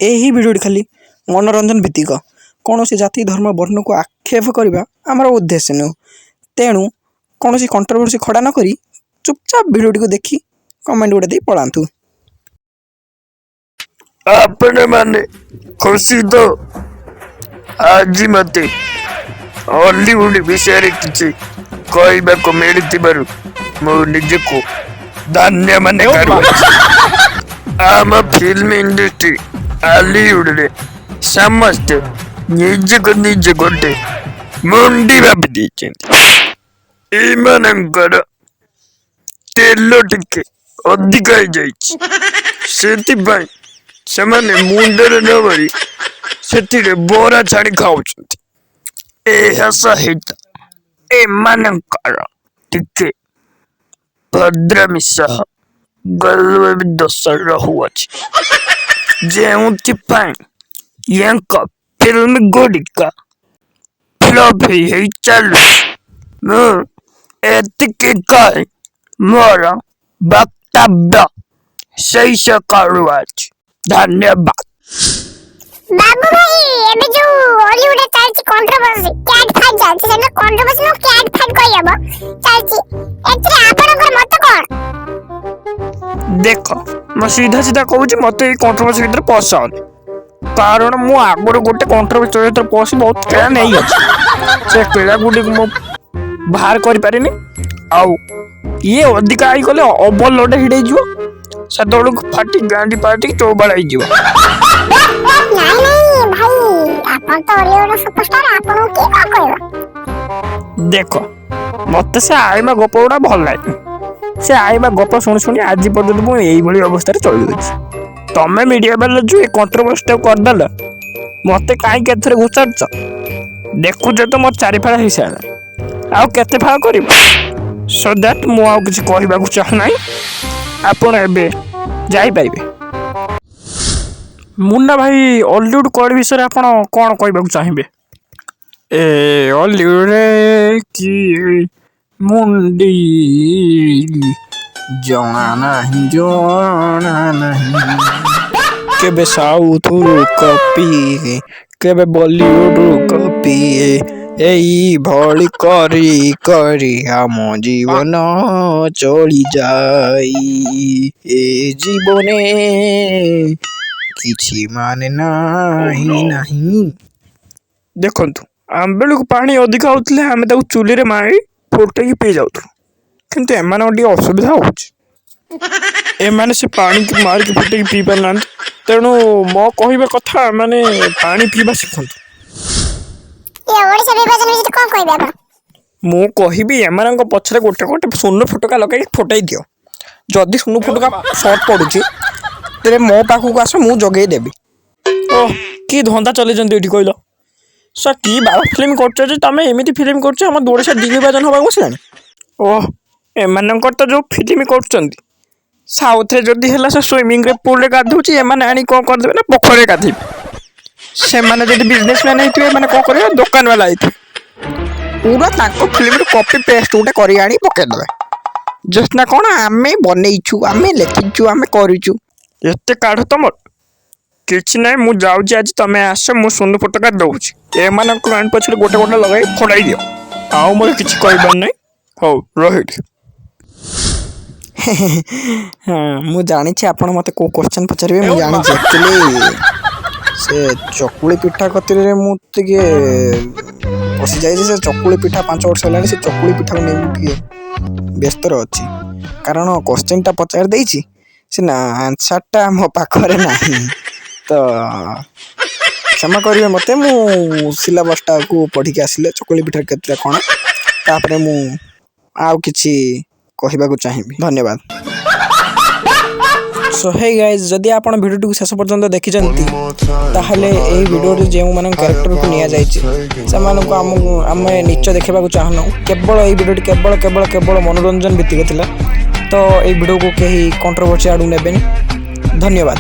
ଏହି ଭିଡ଼ିଓଟି ଖାଲି ମନୋରଞ୍ଜନ ଭିତ୍ତିକ। କୌଣସି ଜାତି, ଧର୍ମ, ବର୍ଣ୍ଣକୁ ଆକ୍ଷେପ କରିବା ଆମର ଉଦ୍ଦେଶ୍ୟ ନୁହଁ। ତେଣୁ କୌଣସି କଣ୍ଟ୍ରୋଭର୍ସି ଖଡ଼ା ନ କରି ଚୁପଚାପ ଭିଡ଼ିଓଟିକୁ ଦେଖି କମେଣ୍ଟ ଗୋଟେ ଦେଇ ପଳାନ୍ତୁ। ଆପଣମାନେ ଖୁସି ତ? ଆଜି ମତେ ହଲିଉଡ ବିଷୟରେ କିଛି କହିବାକୁ ମିଳିଥିବାରୁ ମୁଁ ନିଜକୁ ଧନ୍ୟ ମନେ କରୁଅଛି। ଆମ ଫିଲ୍ମ ଇଣ୍ଡଷ୍ଟ୍ରି ହଲିଉଡରେ ସମସ୍ତେ ନିଜକୁ ନିଜେ ଗୋଟେ ମୁଣ୍ଡି ଭାବି ଦେଇଛନ୍ତି। ଏମାନଙ୍କର ତେଲ ଟିକେ ଅଧିକ ହେଇଯାଇଛି, ସେଥିପାଇଁ ସେମାନେ ମୁଣ୍ଡରେ ନ ଭରି ସେଥିରେ ବରା ଛାଣି ଖାଉଛନ୍ତି। ଏହା ସହିତ ଏମାନଙ୍କର ଟିକେ ଭଦ୍ରାମି ସହ ଗଲୁଆ ଦୋଷ ରହୁଅଛି, ଯେଉଁଥିପାଇଁ ୟାଙ୍କ ଫିଲ୍ମ ଗୁଡ଼ିକ ଫ୍ଲପ୍ ହେଇ ହେଇ ଚାଲୁଛି। ମୁଁ ଏତିକି କହି ମୋର ବକ୍ତବ୍ୟ ଶେଷ କରୁଅଛି। ଧନ୍ୟବାଦ। ବାବୁ ଭାଇ, ଏବେ ଯୋଉ ହଲିଉଡରେ ଚାଲିଛି କଣ୍ଟ୍ରୋଭର୍ସି, କ୍ୟାଟ୍ ଫାଇଟ୍ ଚାଲିଛି, ସେଟା କଣ୍ଟ୍ରୋଭର୍ସି ନୁହଁ, କ୍ୟାଟ୍ ଫାଇଟ୍ କହିହବ, ଚାଲିଛି, ଏଥିରେ ଆପଣଙ୍କର ମତ କଣ? ଦେଖ, ମୁଁ ସିଧା ସିଧା କହୁଛି, ମତେ ଏଇ କଣ୍ଟ୍ରୋଭର୍ସି ଭିତରେ ପଶାଅନି, କାରଣ ମୁଁ ଆଗରୁ ଗୋଟେ କଣ୍ଟ୍ରୋଭର୍ସି ଭିତରେ ପଶି ବହୁତ କିଳା ନେଇଅଛି। ସେ କିଳା ଗୁଡ଼ିକୁ ମୁଁ ବାହାର କରିପାରିନି। ଆଉ ଇଏ ଅଧିକା ହେଇଗଲେ ଓଭରଲୋଡ୍ ହେଇଯିବ, ସେତେବେଳକୁ ଫାଟି ଗାଣ୍ଡି ଫାଟି ଚଉବାଳ ହେଇଯିବ। ନାଇଁ ନାଇଁ ଭାଇ, ଆପଣ ତ ହଲିଉଡର ସୁପରଷ୍ଟାର, ଆପଣଙ୍କୁ କିଏ କଣ କହିବ? ଦେଖ, ମତେ ସେ ଆଇମା ଗପ ଗୁଡ଼ା ଭଲ ଲାଗେ। ସେ ଆଇମା ଗପ ଶୁଣି ଶୁଣି ଆଜି ପର୍ଯ୍ୟନ୍ତ ମୁଁ ଏଇଭଳି ଅବସ୍ଥାରେ ଚଳିଅଛି। ତମେ ମିଡ଼ିଆ ବାଲା ଯୋଉ ଏ କଣ୍ଟ୍ରୋଭର୍ସିଟାକୁ କରିଦେଲ, ମତେ କାହିଁକି ଏଥିରେ ଘୁଷାରୁଛ? ଦେଖୁଛ ତ, ମୋର ଚାରି ଫାଳ ହେଇସାରିଲାଣି, ଆଉ କେତେ ଫାଳ କରିବ? ସୋ that ମୁଁ ଆଉ କିଛି କହିବାକୁ ଚାହୁଁନାହିଁ। ଆପଣ ଏବେ ଯାଇପାରିବେ। ମୁନ୍ନା ଭାଇ, ଅଲିଉଡ଼ କଳି ବିଷୟରେ ଆପଣ କ'ଣ କହିବାକୁ ଚାହିଁବେ? ଏ ଅଲିଉଡ଼ରେ କିଏ ମୁଣ୍ଡି ଜଣା ନାହିଁ, ଜଣା ନାହିଁ। କେବେ ସାଉଥରୁ କପି, କେବେ ବଲିଉଡରୁ କପି, ଏଇଭଳି କରି କରି ଆମ ଜୀବନ ଚଳିଯାଇ। ଏ ଜୀବନେ କିଛି ମାନେ ନାହିଁ ନାହିଁ। ଦେଖନ୍ତୁ, ଆମ ବେଳକୁ ପାଣି ଅଧିକ ହଉଥିଲେ ଆମେ ତାକୁ ଚୁଲିରେ ମାରି ଫୁଟେଇକି ପିଇ ଯାଉଥିଲୁ, କିନ୍ତୁ ଏମାନଙ୍କର ଟିକେ ଅସୁବିଧା ହଉଛି। ଏମାନେ ସେ ପାଣିକି ମାରିକି ଫୁଟେଇକି ପିଇ ପାରୁନାହାନ୍ତି। ତେଣୁ ମୋ କହିବା କଥା, ମାନେ ପାଣି ପିଇବା ଶିଖନ୍ତୁ। ଇଏ ଓଡ଼ିଶା ବିଭାଜନ ବିଷୟରେ କଣ କହିବେ ଆପଣ? ମୁଁ କହିବି, ଏମାନଙ୍କ ପଛରେ ଗୋଟେ ଗୋଟେ ସୁନ ଫୁଟୁକା ଲଗେଇକି ଫୁଟେଇ ଦିଅ। ଯଦି ସୁନ ଫୁଟୁକା ସର୍ଟ ପଡ଼ୁଛି, ତେବେ ମୋ ପାଖକୁ ଆସ, ମୁଁ ଯୋଗେଇ ଦେବି। ଓହ, କି ଧନ୍ଦା ଚଲେଇଛନ୍ତି ଏଇଠି କହିଲ? ସାର୍, କି ବାର ଫିଲ୍ମ କରୁଛ ଯେ ତମେ ଏମିତି ଫିଲ୍ମ କରୁଛ, ଆମ ଓଡ଼ିଶା ଦ୍ୱିବିଭାଜନ ହେବାକୁ ବସିଲାଣି। ଓହ, ଏମାନଙ୍କର ତ ଯୋଉ ଫିଲ୍ମ କରୁଛନ୍ତି, ସାଉଥରେ ଯଦି ହେଲା ସେ ସୁଇମିଂରେ ପୁଲରେ ଗାଧଉଛି, ଏମାନେ ଆଣି କ'ଣ କରିଦେବେ ନା ପୋଖରୀରେ ଗାଧେଇବେ। ସେମାନେ ଯଦି ବିଜନେସମ୍ୟାନ୍ ହେଇଥିବେ, ଏମାନେ କ'ଣ କରିବେ? ଦୋକାନ ବାଲା ହେଇଥିବେ। ପୁରା ତାଙ୍କ ଫିଲ୍ମରୁ କପି ପେଷ୍ଟ ଗୋଟେ କରି ଆଣି ପକେଇଦେବେ, ଜଷ୍ଟ ନା କ'ଣ ଆମେ ବନେଇଛୁ, ଆମେ ଲେଖିଛୁ, ଆମେ କରିଛୁ। ଏତେ କାଢ଼ ତମର କିଛି ନାହିଁ। ମୁଁ ଯାଉଛି ଆଜି, ତମେ ଆସ, ମୁଁ ସୁନୁ ଫଟକା ଦଉଛି। ଏମାନଙ୍କ ଗାଣ୍ଡ ପଛରେ ଗୋଟେ ଗୋଟେ ଲଗାଇ ଫୋଡ଼ାଇ ଦିଅ। ଆଉ ମୋର କିଛି କହିବାର ନାହିଁ। ହଉ, ରହିଲି। ହଁ, ମୁଁ ଜାଣିଛି ଆପଣ ମୋତେ କେଉଁ କ୍ୱେଶ୍ଚନ୍ ପଚାରିବେ, ମୁଁ ଜାଣିଛି। ଆକ୍ଚୁଆଲି ସେ ଚକୁଳି ପିଠା କତିରେ ମୁଁ ଟିକେ ପଶିଯାଇଛି। ସେ ଚକୁଳି ପିଠା 5 ବର୍ଷ ହେଲାଣି, ସେ ଚକୁଳି ପିଠାକୁ ନେଇ ମୁଁ ଟିକେ ବ୍ୟସ୍ତରେ ଅଛି, କାରଣ କ୍ୱେଶ୍ଚନ୍ଟା ପଚାରି ଦେଇଛି ସିନା, ଆନ୍ସର୍ଟା ମୋ ପାଖରେ ନାହିଁ। ତ କ୍ଷମା କରିବେ ମୋତେ। ମୁଁ ସିଲାବସ୍ଟାକୁ ପଢ଼ିକି ଆସିଲେ ଚକୁଳି ପିଠାରେ କେତେଟା କ'ଣ, ତାପରେ ମୁଁ ଆଉ କିଛି କହିବାକୁ ଚାହିଁବି। ଧନ୍ୟବାଦ। ସୋ ହେ ଗାଇଜ୍, ଯଦି ଆପଣ ଭିଡ଼ିଓଟିକୁ ଶେଷ ପର୍ଯ୍ୟନ୍ତ ଦେଖିଛନ୍ତି, ତାହେଲେ ଏହି ଭିଡ଼ିଓରେ ଯେଉଁମାନଙ୍କ କ୍ୟାରେକ୍ଟରକୁ ନିଆଯାଇଛି, ସେମାନଙ୍କୁ ଆମକୁ ଆମେ ନୀଚ ଦେଖିବାକୁ ଚାହୁଁନାହୁଁ। କେବଳ ଏହି ଭିଡ଼ିଓଟି କେବଳ କେବଳ କେବଳ ମନୋରଞ୍ଜନ ଭିତ୍ତିକ ଥିଲା। ତ ଏଇ ଭିଡ଼ିଓକୁ କେହି କଣ୍ଟ୍ରୋଭର୍ସି ଆଡ଼କୁ ନେବେନି। ଧନ୍ୟବାଦ।